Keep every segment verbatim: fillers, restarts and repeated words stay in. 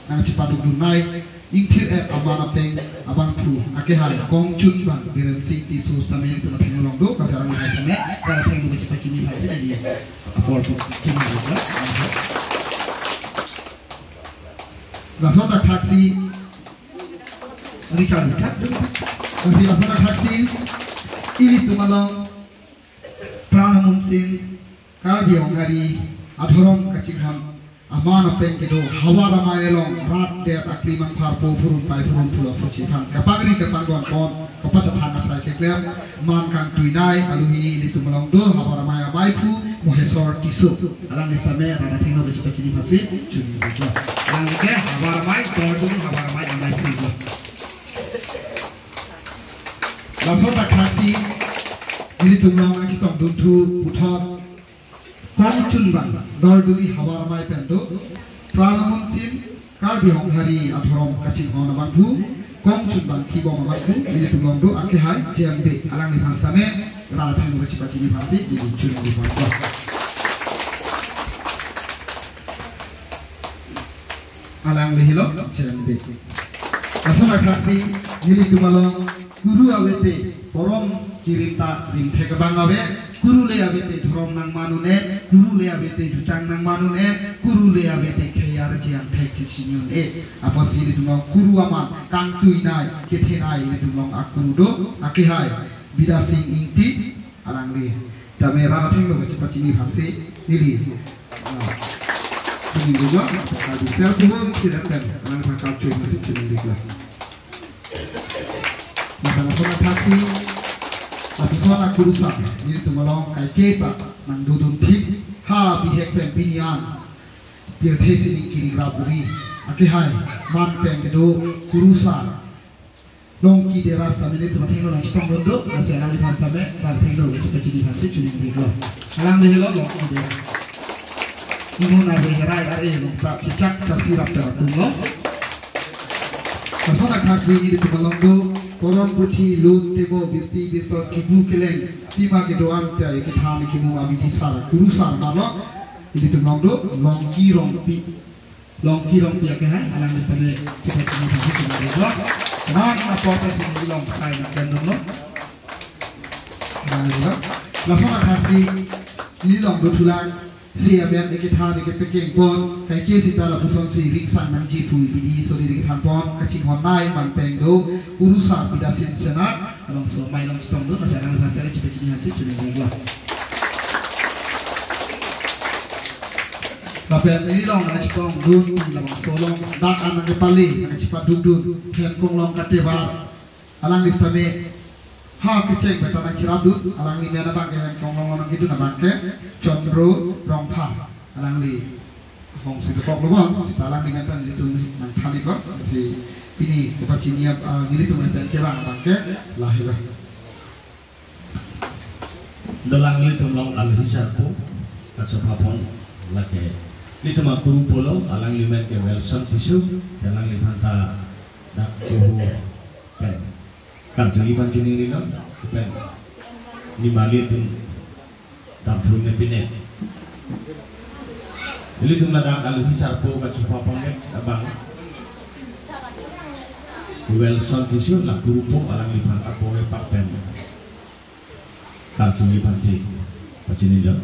nangchepadukdun nai, ingthir-et aman apeng abangphu akehai Kongchunbang Birensing Tisso sitame nelitum athengno along do, lasi alangliphan sitame, athengno kachepachini aphansi neli apor pu chini aphan. Lason athaksi, Richard, Richard. Lasi lason athaksi, ilitum along, Pran Amunsin, Karbi Honghari adhorom kachinghon aman apeng kedo Havar Amei along rat det akli mangpharpo phurun pai phurun pulo phuchi aphan kapangri kapangdon pon kapachethang asai keklem man kangtui nai aluhi ilitum along do Havar Amei ameiphu Mohesor Tisso. Alangli sitame rat athengno kachepachini aphansi chuningri jo. Alangli ke Havar Amei, Dorduli Havar Amei ameiphu jo. Lason athaksi, nelitum along nangchetongdunthu puthot Kongchunbang Dorduli Havar Amei pen do, Pran Amunsin Karbi Honghari adhorom kachinghon abangphu, Kongchunbang Kibom abangphu, nelitum along do akehai Jembe, alangliphan sitame, rat athengno kachepachini aphansi, neli chuningri pon. Alangli helo, Jembe. Lason athaksi, nelitum along, Kuru avete, porom kirim ta rimthek abang ave, Kuru le avete dhorom nangman un-e, Kuru le avete juchang nangman un-e, Kuru le avete khei arje angthek chechini un-e. Apotsi ilitum along Kuru aman, kangtui nai, kethe nai, ilitum along akuru do, akehai, Bidasing Ingti, alangli. Tame rat athengno kachepachini aphansi, neli. Ah, chuningri jo, kadu sel kubo, kirim pen, alangliphan kachui aphansi, chuningri jo. Lapen lason athaksi, lapuson akurusar, nelitum along kaike ta nangdodun thik, ha bihek pen pini an, pirthe sining kiri graburi, akehai, man pen kedo, kurusar, Longki Dera sitame nelitum athengno nangchetongdun do, lasi alangliphan sitame, rat athengno kachepachini aphansi chuningri jo. Alangli helo, Longki Dera. Imun ave herai are nungta chechak chapsi rap tera tumlo. Lason athaksi ilitum along do, porom puthi lun tebo birti birton kibu keleng, pima kedo-an ta ekethan ekimum abidi sar, kurusar malo, ilitum along do, Longki Rongpi. Longki Rongpi akehai, alangli sitame chepachini aphansi chuningri jo. Teman apor ta chini along sai nangklemdunlo. Alangli lo. Lason athaksi, neli along do thulang, si amen ekethan ekepekeng pon, kaike sita lapusonsi ringsang nangji pu bidi sori rikethan pon, kachinghon nai man pen do, kurusar Bidasing Senar, along so mai along chetongdun, lasi alangliphan sitame chepachini aphansi chuningri jo. Lapen neli along nangchetongdun labangso along dak an nangkepale nangchepadukdun Hemkong along katevar alangli sitame ha kecheng pen ta nangcherapdun alangli amen abang ke Hemkong along nangkedun abang ke Chondro Rongphar alangli hong si dokok lo bon sita alangli amen ta nelitum nangthan-iklo si pini kepachini ap, ah, nelitum amen pen kevang abang ke lahelo. Dolang ilitum along aluhi sarpo, kachophapon, lake. Ilitum akuru pulo, alangli amen ke Wilson Tisso, si alangliphan ta dak kuhu pen. Karjuji aphan chuningrilo, pen. Nimali atum dak thurme pine. Ilitum ladak aluhi sarpo kachophapon ke abang. Wilson Tisso la kuru po alangliphan apo ke papen. Karjuji aphansi pachinilo.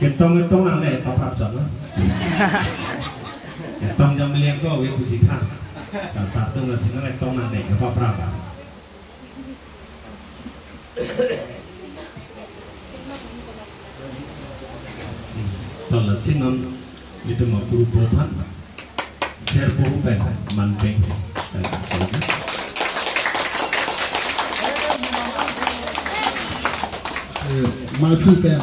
Ketong ketong nangne paprap jam na. Ketong jam liang ko we pusi khan. Sar sar tung la sinang ketong nangne kepaprap. Ton la sinam ilitum akuru po aphan serpo pen manpeng. Eh, maipu pen,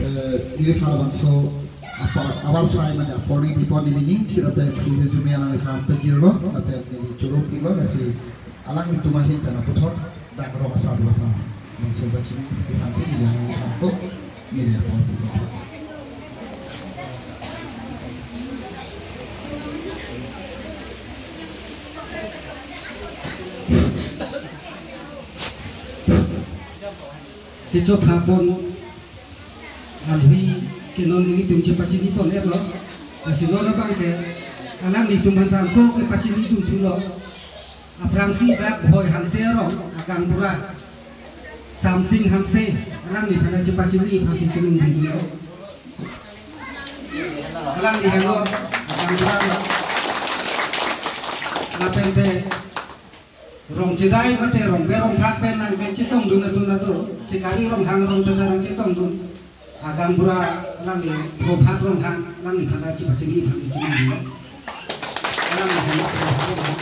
eh, neli phan labangso apor, apor sai mane apor ni bipon neli ning sira pen neli jumia nang phan pejirlo, lapen neli choro pilo, lasi alanglitum ahin pen aputhot dak rong asar dua asar. Nangso bachini, ipan si neli ang sangkok, neli apor. Kechok hapon alwi ke non ilitum chepachini pon-etlo. Lasi non abang ke alanglitum aphan tangko kepachini dun thulo. Aphrangsi dak Bhoi Hanse arong agaonbura Samsing Hanse, alangliphan ta chepachini aphansi chiningri dunlo. Alangli henlo agaonbura lo. Lapen te Rongchedai mate Rongbe Rongthak pen nangkechetongdun atum atum, Sikari Ronghang arong pen nangchetongdun agaonbura alangli Prabhat Ronghang, alangliphan ta chepachini aphansi chiningri. Alangli henlo Prabhat Ronghang.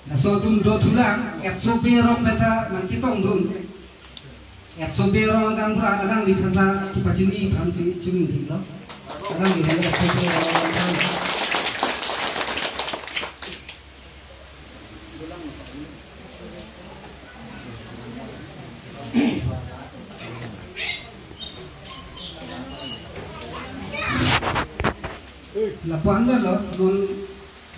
Laso atum dothulang, Etso Bey arong pen ta nangchetongdun, Etso Bey arong agaonbura, alangliphan ta chepachini aphansi chiningrilo. Alangli henlo Etso Bey arong agaonbura. Lapu-an lo, non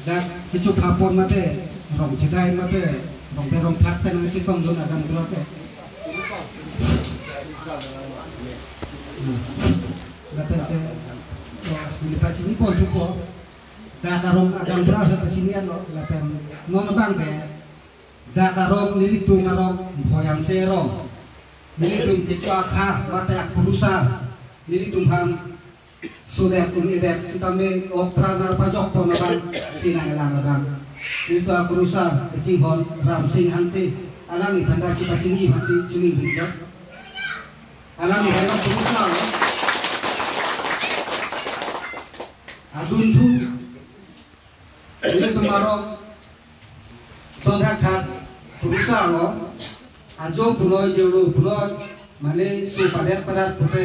dak kechok hapon mate Rongchedai mate Rongbe Rongthak pen nangchetongdun agaonbura ke. Hmm. Lapen te, ya, neli pachini pon thupo. Dak arong agaonbura ta pachini-etlo, lapen non abang ke dak arong nelitum arong Bhoi Hanse arong, nelitum kecho akhar mate akurusar nelitum aphan sodet un-edet sitame ok phra nangpajok pon abang si nanglang abang. Nelitum akurusar kachinghon Ramsing Hanse, alangliphan ta chepachini aphansi chiningrilo. Alangli henlo kurusar. Adunthu nelitum arong Sonthakhat kurusar lo, ajo punoi jirlo punoi, mane so padet padat pute,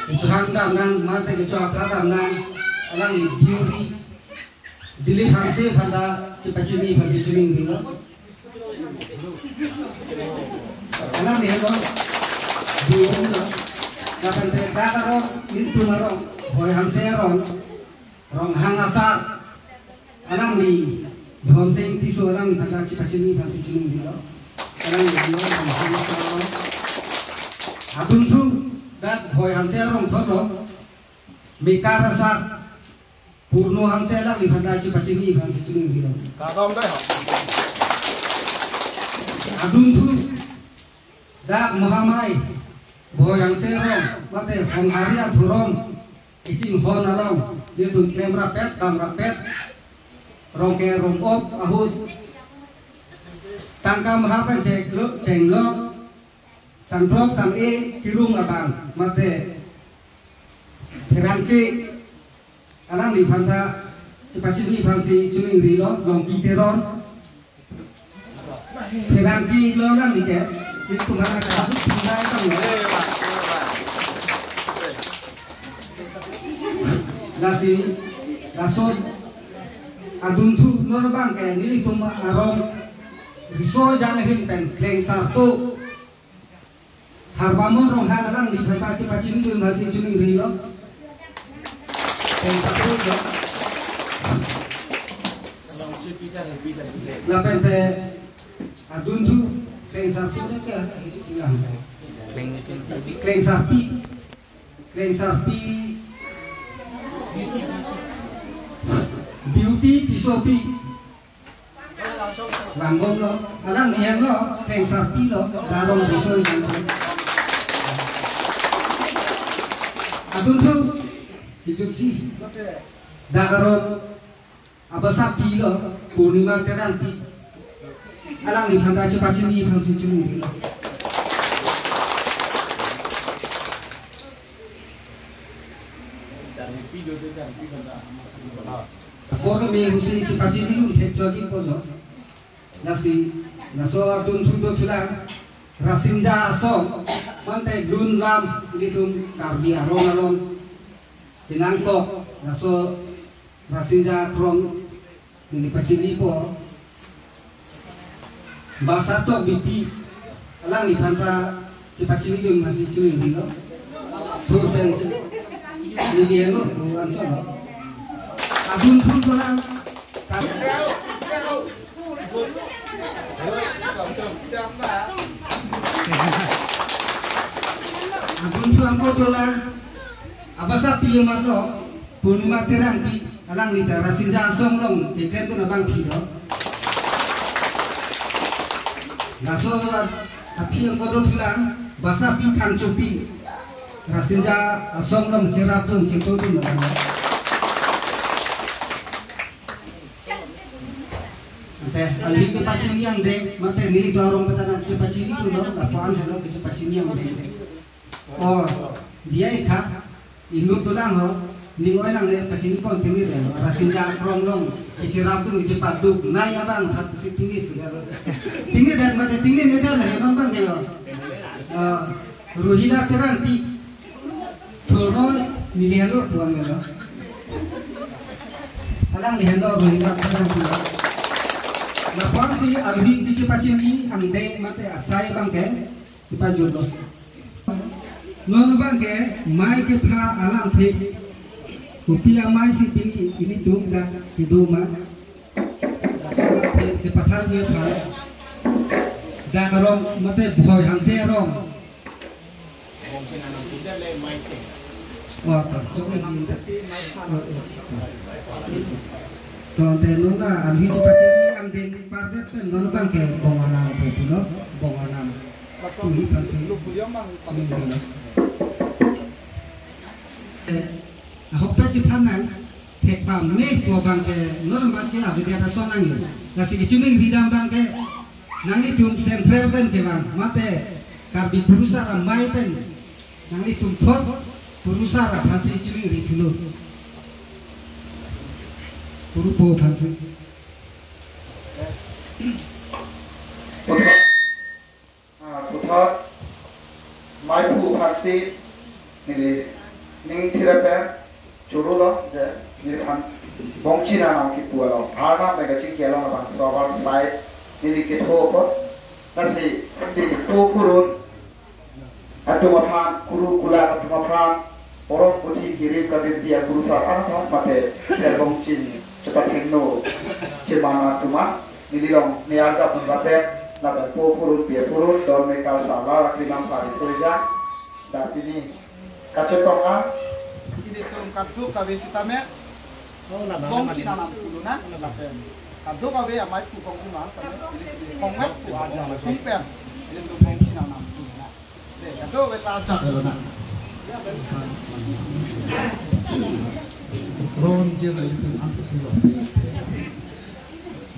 kechohang damnang mate kecho akhar damnang, alangli Diuri Dilip Hanse aphan ta chepachini aphansi chiningrilo. Alangli henlo Diuri lo. Lapen te dak arong, nelitum arong Bhoi Hanse arong, Ronghang asar, alangli Dhonsing Tisso, alangliphan ta chepachini aphansi chiningrilo. Alangli henlo Ronghang asar lo. Adunthu dak Bhoi Hanse arong thotlo, Mekar asar Purno Hanse, alangliphan ta chepachini aphansi chiningrilo. Kadom dei. Adunthu dak Mohamai Bhoi Hanse arong mate Honghari adhorom kachinghon along, nelitum klem rapet dam rapet, rong ke rong-op ahut, tangka maha pen chenglo, chenglo, sangthrok sang-e kerung abang mate pherangke, alangliphan ta chepachini aphansi chiningrilo, Longki Teron. Pherangke lo alangli ke, nelitum aphan ta tingkai tanglo. Lasi, laso adunthu non abang ke nelitum arong riso jang ahin pen Klengsarpo Harbamon Ronghang, alangliphan ta chepachini dun aphansi chiningrilo. Klengsarpo lo. Lapen te adunthu Klengsarpo ke, Klengsarpi. Klengsarpi Beauty Tissopi. Langdon lo, alangli henlo Klengsarpi lo, dak arong riso jang. Adunthu kejutsi dak arong abasapi lo, Purnima Terangpi. Alangliphan ta chepachini aphansi chiningrilo. Apor me husi chepachini dun thek chojin pojo. Lasi, laso adunthu dothulang, Rasinja asong, mate dun lam, nelitum Karbi arong along penangkok, laso Rasinja akrong neli pachinipo. Basatok Beypi, alangliphan ta chepachini dun aphansi chiningrilo. Sur pen che-, neli henlo, do anchot lo. Adunthu dolang, ka-, Agun tuang kotola, abasa pi mano, Purnima Terangpi, alangli ta Rasinja asong along keklem dun abangpi lo. Laso aphi angko dothulang, basa pi Phangchopi, Rasinja asong along cherap dun chingtodun abang. Ante, alhi kepachini angdeng, mate neli do arong petana kepachini tu lo, lapuan helo kepachini angdeng. Oh, dia ikha, inut tulang ho, ning oi nangne pachini pon tingni dei, Rasinja akrong along, kecherap dun kechepaduk, nai abang thap si tingni sudah lo. Tingni dei, mate tingni ne dei, emang bang ke lo. Oh, Rohila Terangpi. Thurno neli henlo puan henlo. Alangli henlo Rohila Terangpi. Lapuan si alhi kepachini angdeng mate asai abang ke kepajutlo. Non abang ke mai kepha alamthe. Kopi amai si pini ilitum dak kedo ma. Laso alamthe kepathan dia than. Dak arong mate Bhoi Hanse arong. Oh, to, chok lagi. Oh, oh. To, ante non la alhi kepachini angdeng pardet pen non abang ke Bongonam pu pulo, Bongonam. Tuhi tangsi. Ahok ta chithan nang, thek pame pu abang ke, non abang ke avidya ta son nang yo. Lasi kechuningri dam abang ke, nanglitum central pen kevang, mate Karbi Kurusar amei pen, nanglitum thot, Kurusar aphansi chuningri thulo. Kuru po aphansi. Ah, puthot, maiphu aphansi, neli, ning thirapen, churu lo, je, neli phan, bongchini anam kipu lo, Arnam mega chingki along abang, so abang sai, neli ketho po, lasi, neli po purun, atum aphan, kuru kula atum aphan, Orong puthi kirim kabinti akurusar anat mate, terbong chin, cepat hengno, cemana tuma, neli long, ni arja pun bate, lapen po purun, pie purun, don mekar sala, krimang pari surja, dapini, kachetong a, ilitum kaduk kave sitame, bongchini anam pulo na, lapen, kaduk kave amei pu bongchini anam, tame, bongvek pu arja, pi pen, ilitum bongchini anam pulo na.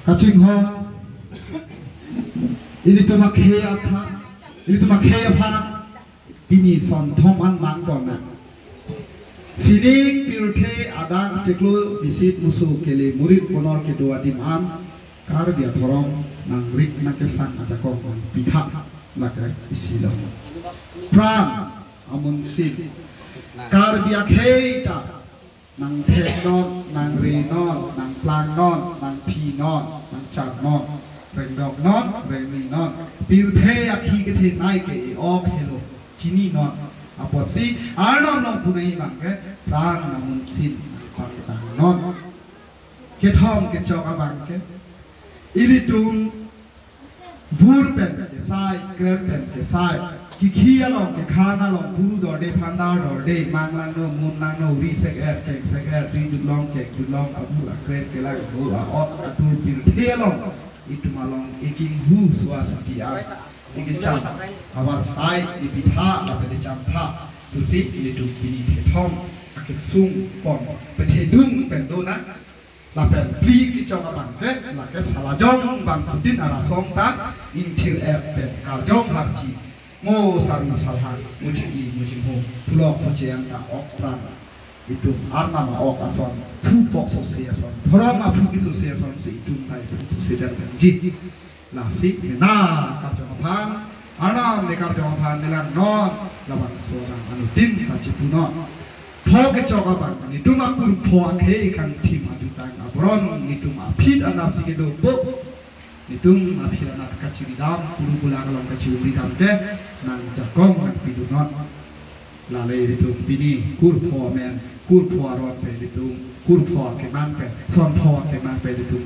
Kachinghon, ilitum akhei aphan, ilitum akhei aphan, pini son thom an mang pon na. Sining pirthe adang chiklo bisit musu kele murit ponor kedo adim an, Karbi adhorom nangrik nangkesang ajakong nangpitha lake isi lo. Pran amunsin. Karbi akhei ta nangthek non, nangre non, nangplang non, nangphi non, nangcham non, rengdok non, rengni non. Pirthe akhi kethenei ke e-ok helo. Chini non. Apotsi Arnam along punai abang ke pran amunsin nangpaklang non. Kethom kechok abang ke, ilitum bur pen kesai, krer pen kesai, kikhi along, kekhan along, buru dorde, phandar dorde, mang langno, mun langno, ri sek-et, keng sek-et, ri dulong, keng dulong, abur akrer kelang, bur a-ot atur pirthe along, itum along iking hu sua suti a, ikecham, abar sai, ipitha, lapen ichamtha, pusi ilitum pini thethom akesung pon, pethedung pen do na, lapen phli kechok abang ke, lake salajong bangphutin arasong ta, ingthir-et pen karjong harchi, mo saru salhang, muchiki muchingho, phulok phucheng ta ok pran. Itum Arnam a-ok ason, phu pok sose ason, dhorom aphu kesose ason, si itum tai phu sose dan ji. Lasi mena karjong aphan, Arnam ne karjong aphan nelang non, labangso nang anuttin kachipu non. Pho kechok abang, netum akur pho akhei kangthim adutang aboron, netum aphi anat si kedo bo. Netum aphi anat kachiridam, kuru kula along kachiridam ke, nangjakong nangpidun non. Lale ilitum pini, kur pho amen, kur pho aron pen ilitum, kur pho akemang pen, son pho akemang pen ilitum